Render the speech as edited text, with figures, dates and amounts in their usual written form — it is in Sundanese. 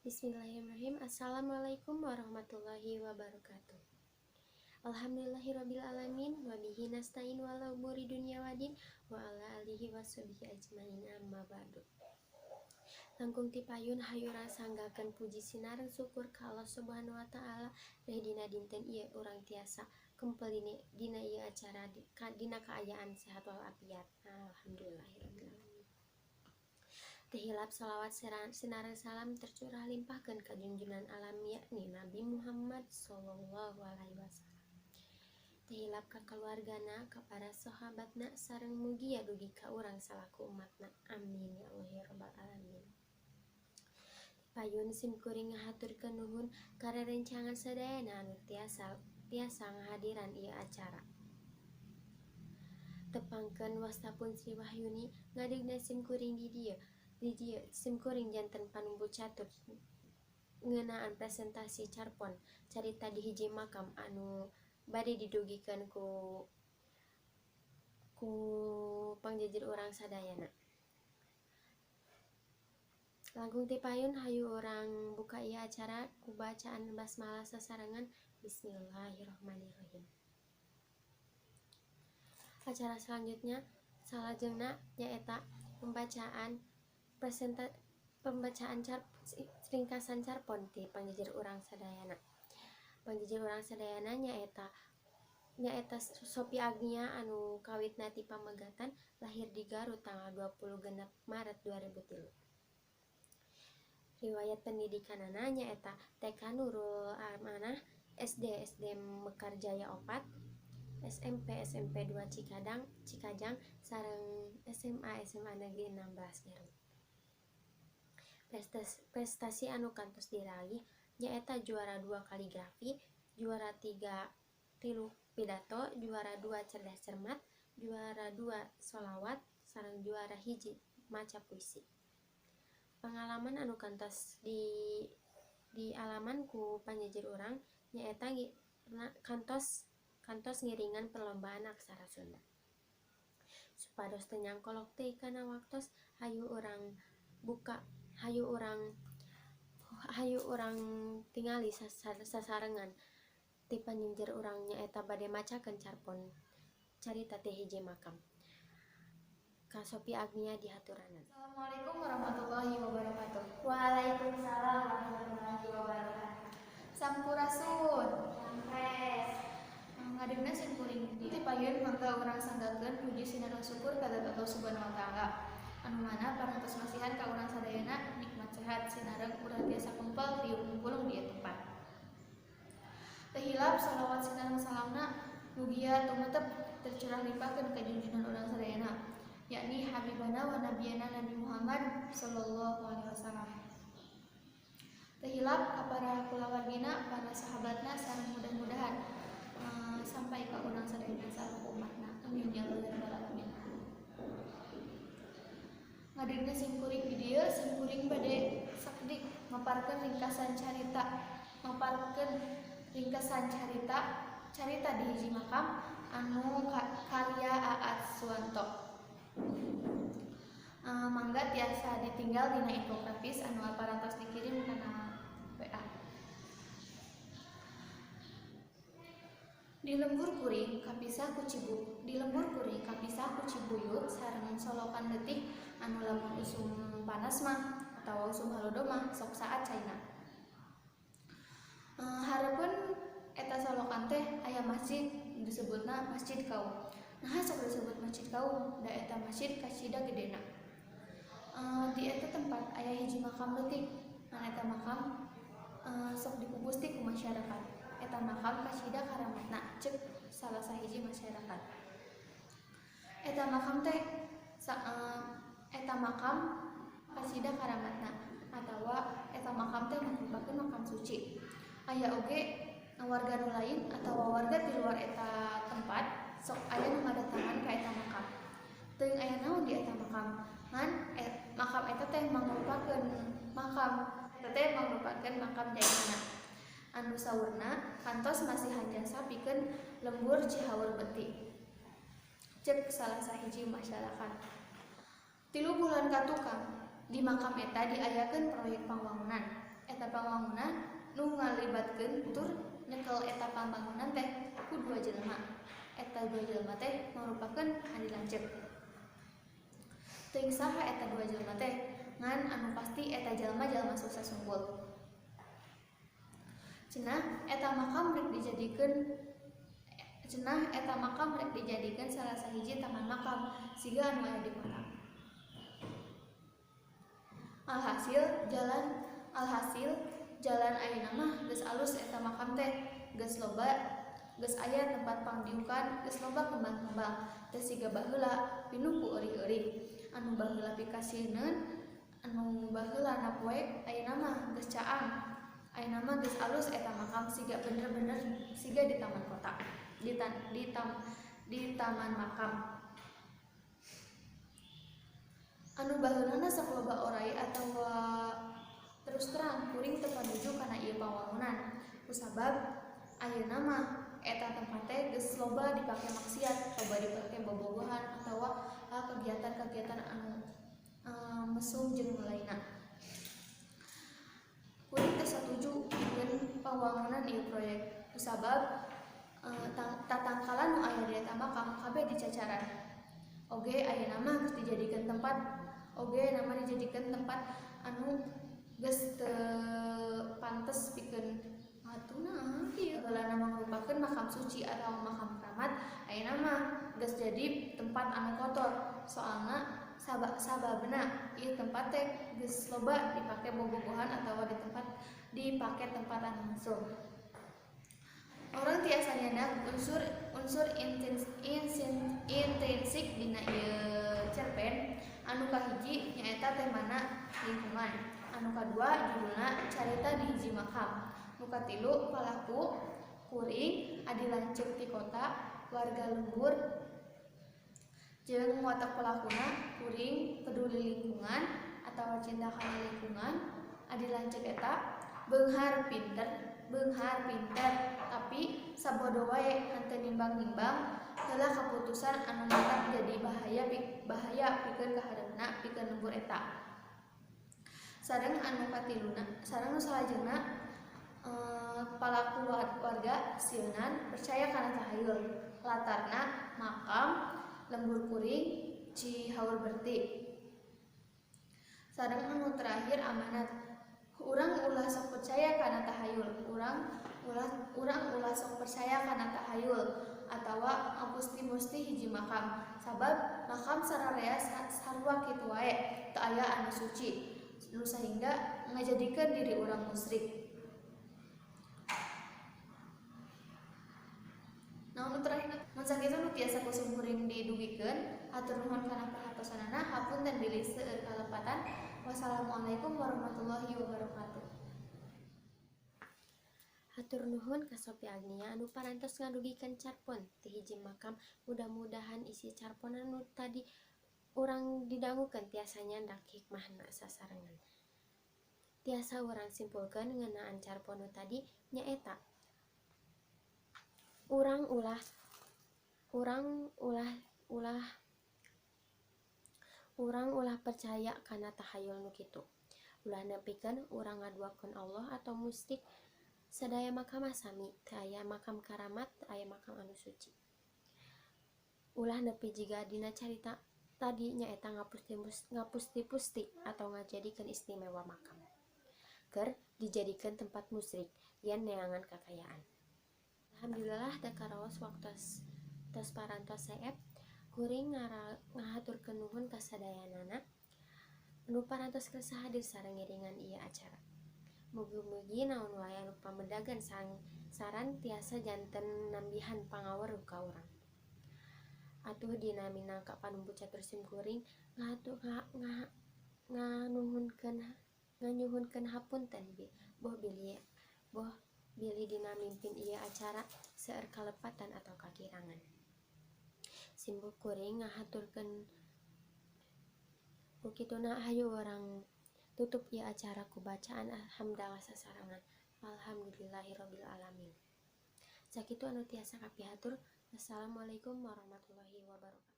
Bismillahirrahmanirrahim. Assalamualaikum warahmatullahi wabarakatuh. Alhamdulillahirabbil alamin wa bihi nasta'in wa ala umuri dunya wadin wa ala alihi washabihi ajmain, amma ba'du. Langkung ti payun, hayu urang sanggakeun puji sinareng syukur ka Allah Subhanahu wa Taala reh dina dinten ieu urang tiasa kempel dina ieu acara dina kaayaan sehat walafiat. Alhamdulillahirabbil alamin. Teu hilap salawat sinareng salam tercurah limpahkeun ka junjungan alam, yakni Nabi Muhammad sallallahu alaihi wasallam. Teu hilap ka keluargana, ka para sahabatna, sareng mugia dugi ka urang salaku umatna. Amin ya Allah ya rabbal alamin. Payun sim kuring ngahaturkeun nuhun ka rerencangan sadayana anu tiasa tiasa ngahadiran ieu acara. Tepangkeun, wasta pun Sri Wahyuni, ngadegna sim kuring di dieu. Di dieu sim kuring janten panumbu catur ngeunaan presentasi carpon Carita di Hiji Makam anu bade didugikeun ku pangjejer urang sadayana. Langkung ti payun, hayu urang buka ieu acara ku bacaan basmalah sasarengan bismillahirrahmanirrahim. Acara selanjutnya salajengna nyaeta pembacaan ringkasan carpon ti pangjejer urang sadayana. Pangjejer urang sadayana nyaeta nyaeta Sopi Agnia anu kawitna ti Pamegatan, lahir di Garut tanggal 26 Maret 2003. Riwayat pendidikanana nyaeta TK Nurul Amanah, SD SD Mekarjaya 4, SMP SMP 2 Cikadang Cikajang, sareng SMA SMA Negeri 16 Garut. Prestasi anu kantos diraih nyaeta juara 2 kaligrafi, juara 3 tilu pidato, juara 2 cerdas cermat, juara 2 sholawat, sareng juara 1 maca puisi. Pengalaman anu kantos di alaman ku panjejer urang nyaeta kantos kantos ngiringan perlombaan aksara Sunda. Supados teu nyangkolok teuing kana waktos, hayu urang buka hayu urang tingali sasarengan ti panjenjer urang, nyaeta bade macakeun carpon Carita ti Hiji Makam. Ka Sopi Agnia dihaturanan. Assalamualaikum warahmatullahi wabarakatuh. Waalaikumsalam warahmatullahi wabarakatuh. Sampurasun. Rampes. Ngadegna sim kuring di payun, mangga urang sanggakeun puji sinareng syukur ka Allah Subhanahu wa Taala. Anu mana parantos masihan ka urang sadayana nikmat sehat sinareng urang tiasa kumpul riuh kumpulung di tempat. Teu hilap salawat sinareng salamna mugia tumetep tercurah limpahkeun ka junjungan urang sadayana, yakni habibana wa nabiyana Nabi Muhammad sallallahu alaihi wasallam. Teu hilap ka para kulawargina, para sahabatna, sareng mudah-mudahan sampai ka urang sadayana salaku umatna. Amin ya Allah ya rabbal alamin. Ngadegna sim kuring di dieu, sim kuring bade sakedik maparkeun ringkasan carita Carita di Hiji Makam anu karya Aat Suwanto. Mangga tiasa ditinggal dina infografis anu parantos dikirim kana WA. Di lembur kuring kapisah ku Cibuyut sareng solokan leutik anu lamun usum panas mah atawa usum halodo mah sok saat caina. Hareupeun eta solokan teh aya masjid, disebutna Masjid Kaum. Naha sok disebut Masjid Kaum? Da eta masjid kacida gedena. Di eta tempat aya hiji makam leutik, ngan eta makam sok dikugusti ku masyarakat. Eta makam kacida karamatna, ceuk salah sahiji masyarakat. Eta makam teh eta makam kacida karamatna atawa eta makam teh mangrupakeun makam suci. Aya oge warga nu lain atawa warga di luar eta tempat sok aya nu ngadatangan ka eta makam. Teuing aya naon di eta makam, ngan makam eta teh mangrupakeun makam daerahna anu saurna kantos masihan jasa pikeun lembur Cihaurbeuti, ceuk salah sahiji masyarakat. 3 bulan ka tukang, di makam eta diayakeun proyek pangwangunan. Eta Eta pangwangunan nu ngalibatkeun tur nyekel eta pambangunan teh ku dua jelema. Eta dua jelema teh mangrupakeun adi lanceuk. Teuing saha eta dua jelema teh, ngan anu pasti eta jalma-jalma sukses unggul. Cenah eta makam rek dijadikeun cenah eta makam rek dijadikeun salah sahiji taman makam siga anu aya di kota. Alhasil jalan ayeuna mah geus alus eta makam teh, geus loba geus aya tempat pangdiukan, geus loba kembang-kembang, teu siga baheula pinuh ku eurik-eurik. Anu baheula pikasieun, anu baheula napoek ayeuna mah geus caang. Ayeuna mah geus alus eta makam siga bener-bener siga di taman kota, di taman makam. Anu baheulana sok loba orai atawa terus terang kuring teu panuju kana ieu pawangunan. Kusabab ayeuna mah eta tempat teh geus loba dipake maksiat, loba dipake bobogohan atawa kegiatan-kegiatan anu mesum jeung lainna. Kuring teu satuju pikeun pawangunan ieu proyek. Kusabab tatangkalan nu aya di eta makam kabeh dicacaran. Oge ayeuna mah geus dijadikeun tempat, oge nama dijadikeun tempat anu geus teu pantes pikeun atuna kieu. Baheulana mangrupakeun makam suci atawa makam keramat, ayeuna mah geus jadi tempat anu kotor. Soalna sababna ieu tempat teh geus loba dipake bobogohan atawa di tempat dipake tempat anu mesum. Orang tiasa nyandak unsur intrinsik dina ieu cerpen. Anu kahiji nyaeta temana lingkungan, anu kadua judulna carita di hiji makam, nu katilu palaku kuring adi lanceuk ti kota warga lembur jeung watak palakuna kuring peduli lingkungan atawa cinta kana lingkungan. Adi lanceuk eta beunghar pinter tapi sabodo wae henteu nimbang-nimbang heula kaputusan anu matak jadi bahaya pikeun kahareupna pikeun lembur eta. Sareng anu katiluna, sareng nu salajengna palaku warga sieunan percaya kana tahayul. Latarna makam lembur kuring Cihaur Berti. Sareng anu terakhir amanat. Urang ulah sok percaya kana tahayul, urang ulah sok percaya kana tahayul atawa ngapusti-musti hiji makam. Sabab makam sararea sarua kitu wae, teu aya anu suci nu sahingga ngajadikeun diri urang musyrik. Naon nu terakhir mun sakitu nu tiasa ku simkuring didugikeun. Hatur nuhun kana perhatosanana, hapunten bilih seueur kalepatan. Wassalamualaikum warahmatullahi wabarakatuh. Hatur nuhun ka Sopi Agnia anu parantos ngadugikeun carpon ti hiji makam. Mudah-mudahan isi carpon anu tadi urang didangukeun tiasa nyandak hikmahna sasarengan. Tiasa urang simpulkeun ngeunaan carpon nu tadi nyaeta urang ulah urang ulah ulah urang ulah percaya kana tahayul nu kitu. Ulah nepikeun urang ngaduakeun Allah atau musyrik. Sadaya makam sami, teu aya makam karamat, teu aya makam anu suci. Ulah nepi jiga dina carita tadi nyaeta ngapusti-pusti atau ngajadikeun istimewa makam keur dijadikeun tempat musyrik yen neangan kakayaan. Alhamdulillah teu karaos waktos tos parantos seep. Kuring ngahaturkeun nuhun ka sadayanana nu parantos kersa hadir sareng ngiringan ieu acara. Mugi-mugi naon wae anu pamedagan saran tiasa janten nambihan pangaweruh ka urang. Atuh dina minangka panumbu catur sim kuring nganyuhunkeun hapunten boh bilih dina mimpin ieu acara seueur kalepatan atau kakirangan. Simbu kuring ngahaturkeun ku kituna hayu urang tutup ieu acara ku bacaan hamdalah sasarengan. Alhamdulillahirabbil alamin. Sakitu anu tiasa kapihatur. Wassalamualaikum warahmatullahi wabarakatuh.